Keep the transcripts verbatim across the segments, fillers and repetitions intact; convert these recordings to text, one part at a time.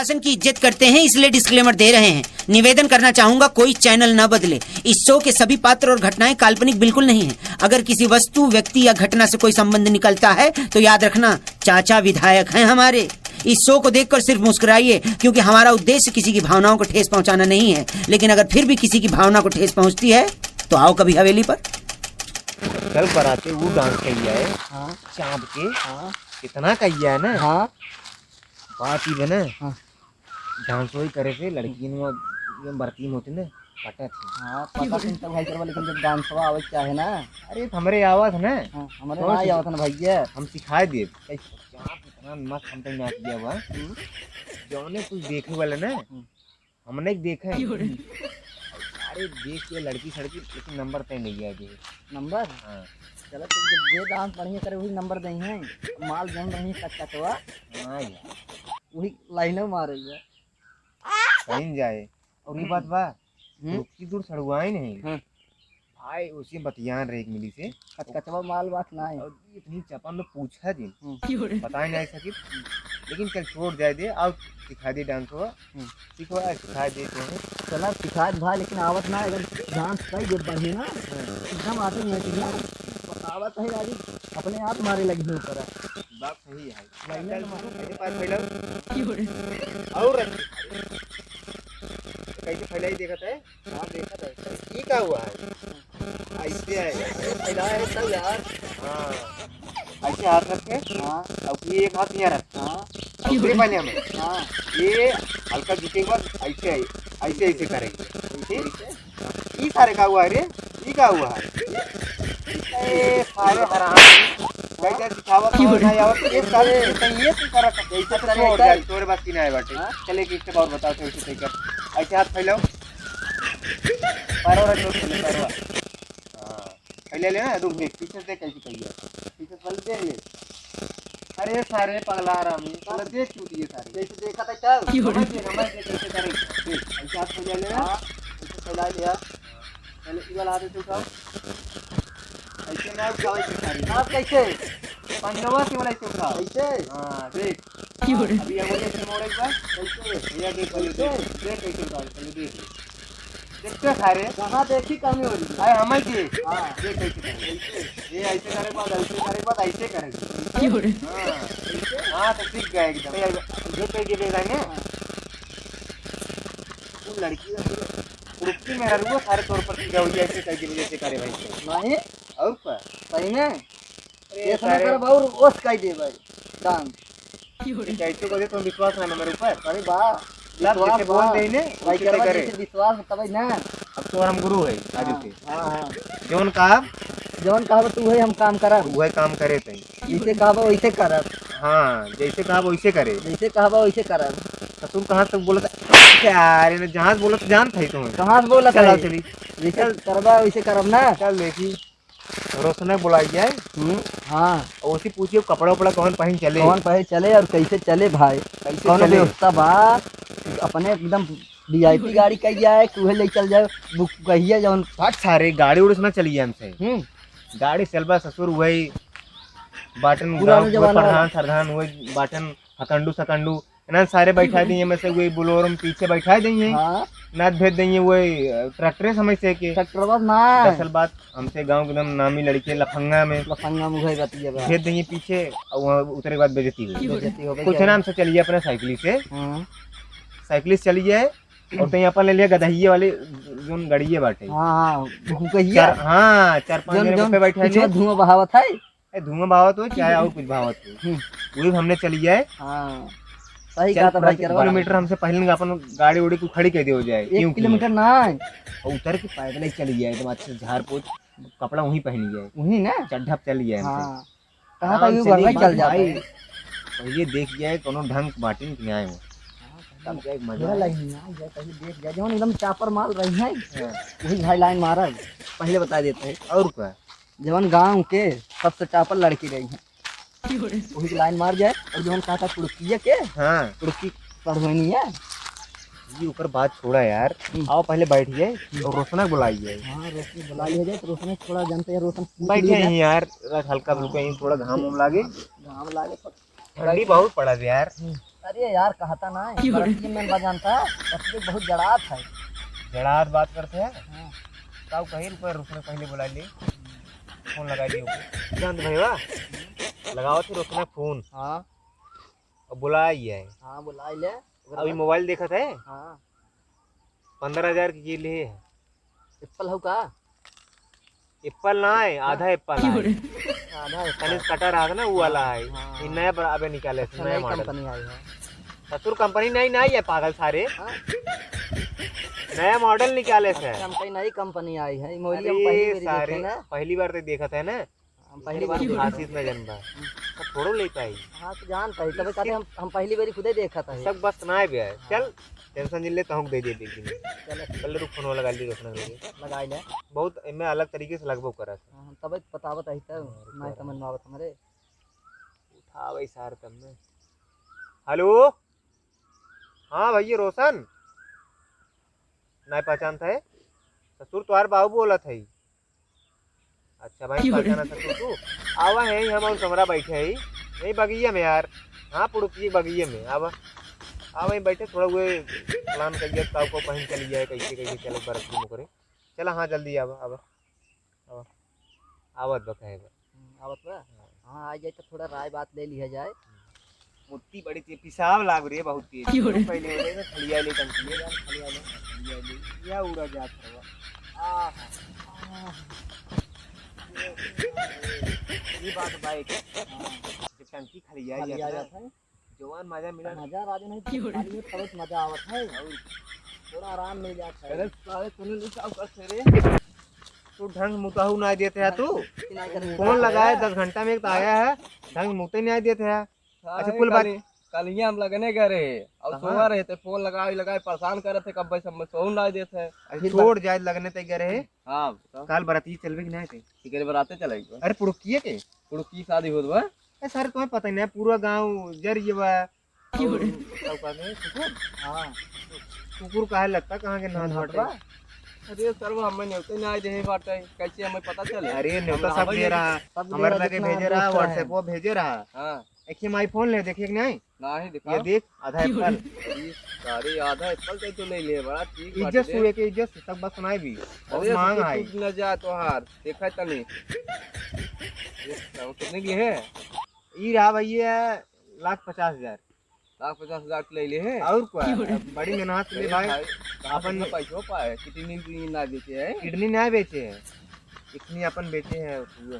अनुशासन की इज्जत करते हैं, इसलिए डिस्क्लेमर दे रहे हैं। निवेदन करना चाहूंगा, कोई चैनल न बदले। इस शो के सभी पात्र और घटनाएं काल्पनिक बिल्कुल नहीं हैं। अगर किसी वस्तु, व्यक्ति या घटना से कोई संबंध निकलता है तो याद रखना, चाचा विधायक हैं हमारे। इस शो को देखकर सिर्फ मुस्कुराइए, क्योंकि हमारा उद्देश्य किसी की भावनाओं को ठेस पहुंचाना नहीं है। लेकिन अगर फिर भी किसी की भावना को ठेस पहुंचती है तो आओ कभी हवेली पर। कल बराते वो डांस कइया है, हाँ। चाँद के। हाँ। इतना कइया है ना। हाँ। बात ही बने। हाँ। डांस वही करे से लड़कियन में, में भर्ती में होती ना, पटत है। हाँ, पता नहीं तब भाई करवा, लेकिन जब डांसवा आवे चाहे ना। अरे, तो हमरे आवत है ना। हाँ, हमरे कौन ना सी आवत है ना भैया। हम सिखाए देब। कैसे? चाँद इतना मस्त हम पे नाच दिया हुआ। हम्म। जौने कुछ देखे वाला ना, हम्म। हमने एक देखे हैं। क्यों रे? अरे देख के लड़की सड़की, लेकिन नंबर तय नहीं है अभी। नंबर? हाँ। चलो, तू जब जे डांस बढ़िया करे, वही नंबर दे हैं। माल जम रही कच्चा तो। हाँ यार। वही लाइनों मारे है। कहीं जाए। और ये बात बा, हम्म। रुकी दूर सड़ुआई नहीं। हाँ। भाई, उसी बतियान रहे एक मिली से। कचकचवा माल बात ना है। और इतनी चपन में पूछा दिन। हम्म। बताए नहीं सकित। लेकिन चल, छोड़ जाए दे, आओ सिखा दे डांस हुआ। हम्म। सीखो, आ, सिखा दे तो है। चला, सिखा दे भाई, लेकिन आवत ना है, अगर डांस कई दे बढ़िया ना, हाँ। एकदम आते नहीं है, ठीक ना? बतावत है यार, अपने आप मारे लगी ऊपर है। बात सही है। लाइन में मारो। कैसे पार फैलाओ? और रख। कैसे फैलाई देखत है? हाँ, देखत है। ये का हुआ है? ऐसे है। अरे, फैलाया है तब यार। हाँ। ऐसे हाथ रख के। हाँ। अब ये एक हाथ यहाँ रख। हाँ। अब ये पहले हमें। हाँ। ये हल्का झुके के बाद ऐसे है, ऐसे, ऐसे करेंगे। ठीक? ई सारे का हुआ है रे? ई का हुआ है? ए, सारे हराम। कैसे सिखावत हो, नहीं आवत, एक साल से कहीं ये तू करत है। कैसे करे, छोड़ दे, तोरे बस की नहीं बाटे। हाँ? चले कि इससे और बताओ, कैसे तय कर। ऐसे हाथ फैलाओ। पैरवा रख, जोर से ले, पैरवा। हाँ। फैला ले ना, रुक, देख, पीछे से देख, कैसे कही है। पीछे से पहले देख ले। अरे सारे पगला हरामी, साला देख क्यों दिए सारे? जैसे देखा था तब। समझ गए, समझ गए कैसे करेंगे। देख, ऐसे हाथ फैला ले ना। हाँ, ऐसे फैला लिया। पहले ये वाला हाथ ऐसे उठाओ। ऐसे ना उठाओ, ऐसे सारे। आप कैसे? पंजवा से वाला ऐसे उठाओ। ऐसे? हाँ, देख। क्यों रे? अभी ये बोले, ऐसे मोड़ एक बार। कैसे? भैया देख, पहले देख। कैसे? देख कैसे उठाओ, पहले देख। देखते सारे। कहाँ देखी कमी हो रही है? अरे हमें के? हाँ। ये कैसे करे? ये ऐसे करे बाद, ऐसे करे बाद, ऐसे करे। क्यों रे? हाँ। हाँ, तो सीख गए एकदम। ये, ये कैसे दे देंगे? हाँ। वो लड़की का रुक्की मेरा रुआ सारे तौर पर सीधा हो जाए, ऐसे कैसे वजह से करे भाई। नहीं। और का? सही में? अरे ये समय सारे। करब और ओस कह दे भाई। डांस। ये कैसे को दे तुम विश्वास ना मेरे ऊपर? अरे बा, सब विश्वास जैसे बोल बा। दे ने, भाई उसे करवा करे। जैसे विश्वास तबे ना। अब तो हम गुरु है, आज हाँ, से। हाँ, हाँ। जौन कहा, जौन कहा तू है, हम काम करब। वह काम करे तई। जैसे कहबा वैसे करब। हाँ, जैसे कहबा वैसे करे। जैसे कहबा वैसे करब। तो तुम कहाँ से बोलत? अरे ना, जहाँ से बोलत जान था ही तुम्हें। कहाँ से बोलत चला है? चली। जैसे चल। करबा वैसे करब ना। चल देखी। रोशना बुलाई जाए। हम्म, हाँ। और उसे पूछिए कपड़ा उपड़ा कौन पहन चले। कौन पहन चले और कैसे चले भाई? कैसे कौन चले? व्यवस्था बा? अपने एकदम वीआईपी गाड़ी कही जाए, तू ले चल जाए, बुक कहिए जौन। हट सारे, गाड़ी उड़ी से ना चली जाए हमसे। हम्म। गाड़ी से चलबा ससुर वही बाटन पुराना गाँव, जमाना प्रधान वाला। सरधान वही बाटन हकंडू सकंडू। ना सारे बैठा दिए, में से वही बोलोरो में पीछे बैठा दिए। हाँ। ना भेज दिए वही, अ, ट्रैक्टर समय से के। ट्रैक्टर बस ना। दरअसल बात हमसे गाँव के एकदम नामी लड़के लफंगा में। लफंगा में वही बतिया बा। भेज दिए पीछे और वहाँ उतरे के बाद बेइज्जती हुई। बेइज्जती हो गई कुछ क्या? नाम से चलिए अपने साइकिल से। हाँ। साइकिल से चलिए और तो यहाँ पर ले लिया गदहिए वाले जोन गड़िए बाटे। हाँ, हाँ, भूकहिया। चार, हाँ, चार पाँच जोन, जने जोन पे बैठा पीछे लिए। धुआं बहावत है। ए, धुआं बहावत हो, चाहे और कुछ बहावत हो। हम्म। वही हमने चली जाए। हाँ। सही चल, कहा था पूरा भाई, एक करवा। किलोमीटर हमसे पहले न अपन गाड़ी उड़ी को खड़ी कर दे हो जाए, एक क्यों किलोमीटर किए? ना है। और उतर के पैदल ही चली जाए, एकदम अच्छे से झाड़ पोछ, कपड़ा वहीं पहनी जाए। वहीं ना? चड्ढा पे चली जाए हमसे। हाँ। कहाँ आराम तक से वो घर नहीं, चल जाता भाई। है। पहले देख जाए, कोनो ढंग बाटिन कि नहीं हो। हाँ, तब जाए मजा पूरा आए। लाइन में आ जाए, पहले देख जाए, जौन एकदम चापर माल रही है, हाँ। वही भाई लाइन मारा है। पहले बता देते हैं। और क्या? जवन गांव के सबसे चापल लड़की रही है, वही के लाइन मार जाए। और जवन कहा था कुड़किया के, हाँ। कुड़की पढ़वनी है। ये ऊपर बात छोड़ा यार। हम्म। आओ पहले बैठ जाए हम्म। और रोशना बुलाई जाए। हाँ, रोशना बुला लिया जाए तो रोशना थोड़ा जानते हैं, रोशन पूछ बैठे लिया जाए। नहीं यार, हल्का हाँ। फुल्का यहीं थोड़ा घाम वाम लागे। घाम लागे तो ठंडी बहुत पड़ा है यार। हम्म। अरे यार, कहता ना है, क्यों रे? बरतिये में बजानता, बरतिये बहुत जड़ात है। जड़ात बात करते हैं? हाँ। ताऊ कहीं रुको, रुकने पहले बुला ले। फोन लगा दियो। जानत भैया, लगाओ थे रुकने फोन। हाँ। अब बुला ही है। हाँ, बुला ही ले। अभी मोबाइल देखत है? हाँ। पन्द्रह हजार के लिए है। एप्पल हउ का? एप्पल ना है, हाँ। आधा एप्पल है। आधा एप्पल। तनी कटा रहा था ना, वो वाला है। हाँ। ये नया बर-, अबे निकाले अच्छा, थे, नया नई मॉडल। कंपनी आई है। ससुर, कंपनी नई, नई है, पागल सारे। हाँ। नया मॉडल निकाले थे। अच्छा, हम कहीं नई कंपनी आई है, मोबाइल हम अरे पहली बार सारे, देखे ना। पहली बार तो देखा था ना। हम पहली बार देखा। खासियत ना जनबा। हम्म। सब थोड़ो लेता है। हाँ, तो जानता है, तबे कहते हम, हम पहली बार खुदे देखा था। सब बस ना बे। हाँ। चल, टेंशन जिन ले, तहूँ दे दे एक दिन। चलो। चल रुक, फोन लगा ली, रोशन लगे। लगा ले। बहुत एमे अलग तरीके से लगबो करत है। हाँ, तबे बतावत है तब, हाँ, रुक ना रहा। समझ में आवत हमरे। उठावे सार तब में। हेलो, हाँ भैया रोशन, ना पहचानत है? ससुर तोहार बाबू बोलत है। अच्छा भाई, क्यों रे? पहचाना ससुर तू? आवा है, हम और समरा बैठे है यही बगिया में यार। हाँ, पुड़ुकी बगिया में। आवा, आवा, यहीं बैठे, थोड़ा वो प्लान करिए, ताऊ को पहन चली जाए, कैसे कैसे चले बरत घूम करे। चला, हाँ, जल्दी आवा, आवा, आवा। आवत बा, कहे बा। हम्म, आवत बा? हाँ। हाँ, आ जाए तो थोड़ा राय बात ले लिया जाए। मुत्ती बड़ी तेज, पिसाब लाग रे, बहुत तेज। क्यों रे? पहले हो जाए ना, खलिया ले टंकी ले, खलिया ले, खलिया ले। या उड़ा जात हवा। आहा, आहा। ये बात बाइक। हाँ। जब टंकी खलिया खलिया जात है ना, जात है। जवान मजा मिला। मजा राजू नहीं, क्यों रे? खाली में तबे मजा आवत है। और थोड़ा आराम मिल जात है। अरे साले, तूने नहीं चाव करते रे। तू ढंग मुताहू ना देते है तू। नहीं, नहीं, नहीं। फोन लगाए, दस घंटा में एक तो आया है, ढंग मुते नहीं देते है। हाँ, अच्छा, ये कुल बात कल, कल ही हम लगने गए रहे और हाँ। सोवा रहे थे, फोन लगाए, लगाए, परेशान करे थे, कब भाई सब में सोऊ ना देते हैं। अरे फिर छोड़ बात जाए, लगने ते गए रहे। हाँ, बताओ। काल बराती चलबे कि नहीं थे? ठीक है, बराते चलेंगे। अरे, पुड़ुकिए के? पुड़ुकी शादी होत बा? ए, सर, तुम्हें पता ही नहीं, पूरा गांव जर ये बा। क्यों रे? और का कहने, कुकुर? हाँ। कुकुर काहे लगता, कहाँ के नाम नाम बटवा? बटवा? अरे सर, वो हमें न्योते ना दे बाटे, कैसे हमें पता चले? अरे, हम न्योता सब रहबे दे नहीं। रहा, सब दे हमारे रहा, लगे जितना भेजे रहा, दोस्त हैं। WhatsApp वो भेजे रहा। हाँ। एक ही माई फोन ले, देखिए कि नहीं? नहीं, ये दिखाओ। देख, आधा क्यों रे? एप्पल। अरे, सारे आधा एप्पल तो, तो ले ले, बड़ा ठीक बात इज्जत है। हुए के इज्जत से तक बस सुनाई भी। बहुत अरे, मांग तो आई। टूट न जा तोहार, देखा तनी। ये कितने की है? ई रहा भैया, लाख पचास हजार। लाख पचास हजार के ले ले है। और क्या? क्यों रे? बड़ी मेहनत से ले अरे भाई। भाई, कहाँ से अपन इतना पैसो पाए? किडनी उडनी ना बेचे है? किडनी ना बेचे है, इतनी अपन बेचे है पूरा।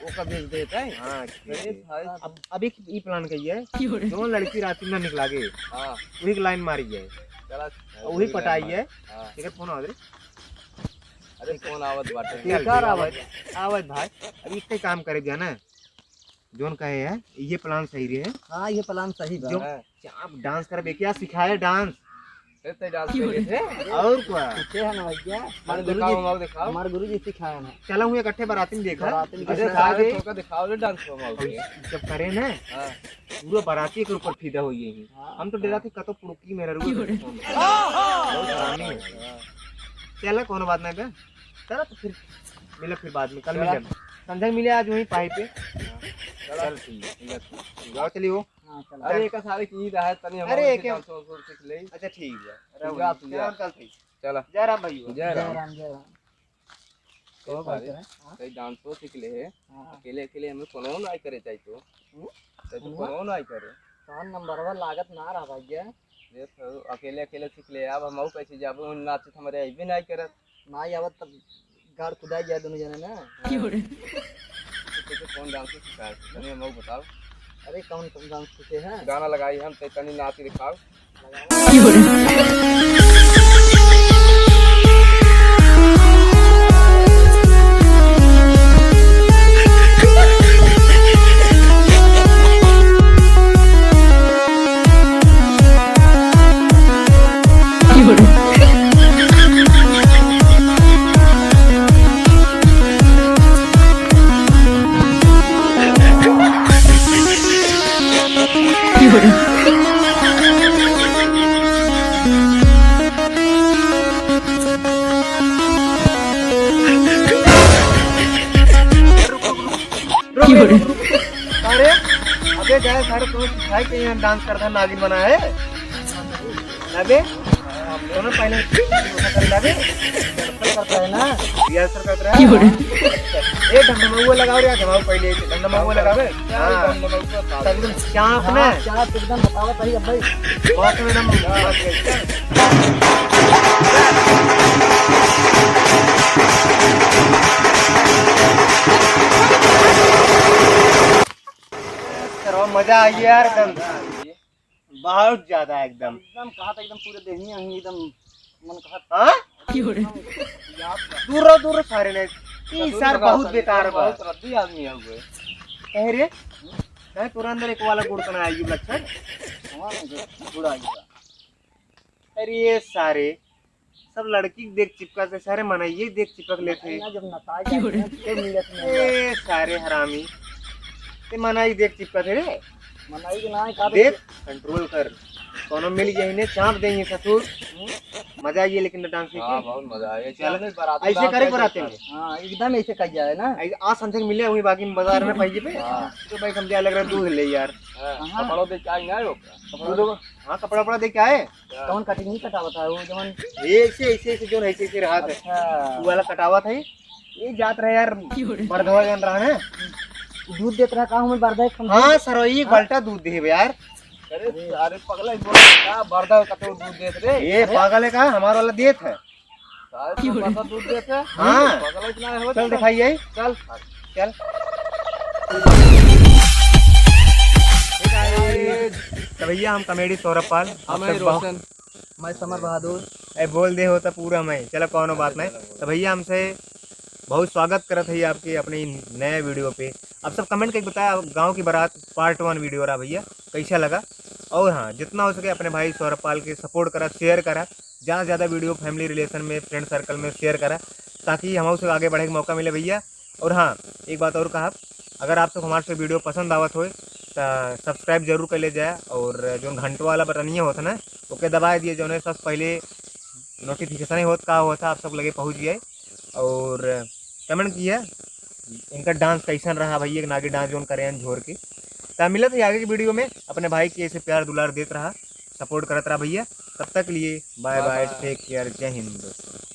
वो का बेच देता है? हाँ, अरे ठीक है। भाई। अब, अब एक ई प्लान कही है, क्यों रे? जो लड़की राती ना निकला गे, हाँ। वही के लाइन मारी है, चला, और वही वही पटाई लाइन है। मार। हाँ। ठीक है, फोन आ रे। अरे फोन आवत बाटे। चल, बेकार ठीक है, आवत। आवत, आवत भाई। अब एक काम करे जाना, जोन कहे है, ये प्लान सही रहे। हाँ, ये प्लान सही बा। जो हाँ। आप डांस करबे क्या सिखाए डांस? ए, ते डांस क्यों करे रे? थे? और क्या? सीखे हैं ना भैया। हमारे हमारे गुरुजी, दिखाओ, हमारे दिखाओ। हमारे गुरुजी सिखाए हैं। चलो, हम इकट्ठे बाराती में देखा। बाराती में अरे, देखा। सारे सारे तो का दिखाओ रे डांस को हमारे और लिए। जब करे ना, हाँ। पूरा बाराती के ऊपर फिदा हो ये ही। हाँ। हम तो डरा थे, कतो पुड़की मेरा रुआ क्यों रे? बहुत हरामी है। हाँ। चला, कोनो बात नहीं बे। चला, तो फिर मिला, फिर बाद में, कल चला। मिले। संझा मिले आज वहीं पाई पे। हाँ। चला। चल, ठीक है। ठीक है। जाओ, चलिए वो। हाँ, चला। अरे, एक सारे की ईद है, तनी हम अरे, और एक डांस वांस सीख ले। अच्छा, ठीक है। अरे, ठीक है, वही। चल, चल, ठीक। चला। जय राम भाई। जय जय राम। राम, जय राम। ए तो भाई, करे, हाँ? कई डांसो सीख ले है। हाँ। अकेले, अकेले हमें कोनो ना करे चाही तो। हम्म? चाही तो कोनो ना करे। कौन नंबरवा लागत ना रहा भैया? देख, अकेले, अकेले सीख ले। अब हम कैसे जाबो, नाचे तो हमारे अइबे ना करत। ना आवत तब गाड़ कुदाई जाए दोनों जने ना। क्यों रे? तो तुझे कौन डांस सिखाए? तनी हमको बताओ। अरे कौन कौन डांस सीखे हैं? गाना लगाई हम, ते तनी नाच दिखाओ। क्यों रे? अरे, अबे जाए सारे, तो भाई के यहाँ डांस करता है, नागिन बना है। अबे, दोनों पहले कर लागे। रिहर्सल करता है ना? रिहर्सल करता है? क्यों रे? ए, ढमढमौआ लगाओ रे, जमाओ पहले, ढमढमौआ लगावे। हाँ। ढमढमौआ साथ। एकदम चाप ना। हाँ, चाप एकदम बताओ भाई, अब भाई। बात में एकदम बात है। करो, मजा आई यार एकदम। बहुत ज्यादा एकदम। एकदम कहा था, एकदम पूरे देहिया ही एकदम मन कहा। हाँ? एकदम याद था। दूर रहो, दूर रहो सारे ने। ई दूर सार रहो, बहुत सारे बेकार बा। बहुत रद्दी आदमी है वो। कहे रे? कहे तोरा अंदर एक वाला गुण कना आई लक्षण? हाँ, गुण आई बा। अरे ये सारे सब लड़की के देख चिपका से, सारे मनइये देख चिपक लेते हैं। ना, जब नताई जाते हैं, फिर मिलत नहीं है। ए सारे हरामी, ते मनई देख चिपका थे रे। मनई के ना है, का देख, देख? कंट्रोल कर, कोनो मिल जाई ने चाप देंगे ससुर। हम्म। मजा आइए लेकिन डांस सीखे। हाँ, बहुत मजा आया। चल, चल, बारात ऐसे बारात करे में बराते में। हाँ, एकदम ऐसे कह जाए ना। ऐसे आज संजय मिले हुई बाकी में बाजार में पाइए पे। हाँ। तो भाई समझा लग रहा है दूध ले यार। हाँ, हाँ। कपड़ा दे के आई ना हो। दूध, हाँ, कपड़ा वपड़ा दे के आए। कौन कटिंग नहीं कटावत है? वो जवन ऐसे, ऐसे, ऐसे जोन ऐसे, ऐसे रहा था। अच्छा। वो वाला कटावत है। ये जात रहे यार, बरधवा जन रहा ना। दूध देत रहा का हमें बरधा एक हम हाँ, सर, ये हाँ? बाल्टा दूध दे यार। अरे, अरे। सारे पगला ही बोल का बरधा का तो दूध देत रे। ये अरे। पागल है का? हमारा वाला देत है। सारे तो बरधा दूध देत है। हाँ। पगला इतना है हो चल तो। दिखाइए। चल। चल। तो भैया हम कॉमेडी सौरभ पाल, हम आप हैं सब बहुत रोशन। मैं समर बहादुर। ए, बोल दे हो तो पूरा मैं। चलो, कौनो बात नहीं। चलो, बोलो। तो भैया, हमसे बहुत स्वागत करत है आपके अपने इन नए वीडियो पे। आप सब कमेंट करके बताया, गाँव की बारात पार्ट वन वीडियो रहा भैया, कैसा लगा? और हाँ, जितना हो सके अपने भाई सौरभ पाल के सपोर्ट करा, शेयर करा, ज़्यादा से ज़्यादा वीडियो फैमिली रिलेशन में, फ्रेंड सर्कल में शेयर करा, ताकि हम उसे आगे बढ़े के मौका मिले भैया। और हाँ, एक बात और कहा, अगर आप सब हमारे से वीडियो पसंद आवत होए, तो सब्सक्राइब जरूर कर ले जाए, और जो घंटवा वाला बटनिया होता ना, ओके दबा दिए, जो है सबसे पहले नोटिफिकेशन ही होत का होता, आप सब लगे पहुँच गए। और कमेंट किया, इनका डांस कैसन रहा भैया, नागी डांस जोन करे हैं झोर के। तो मिलत है आगे की वीडियो में, अपने भाई के ऐसे प्यार दुलार देत रहा, सपोर्ट करत रहा भैया। तब तक के लिए bye bye, bye. Take care, जय हिंद दोस्तों।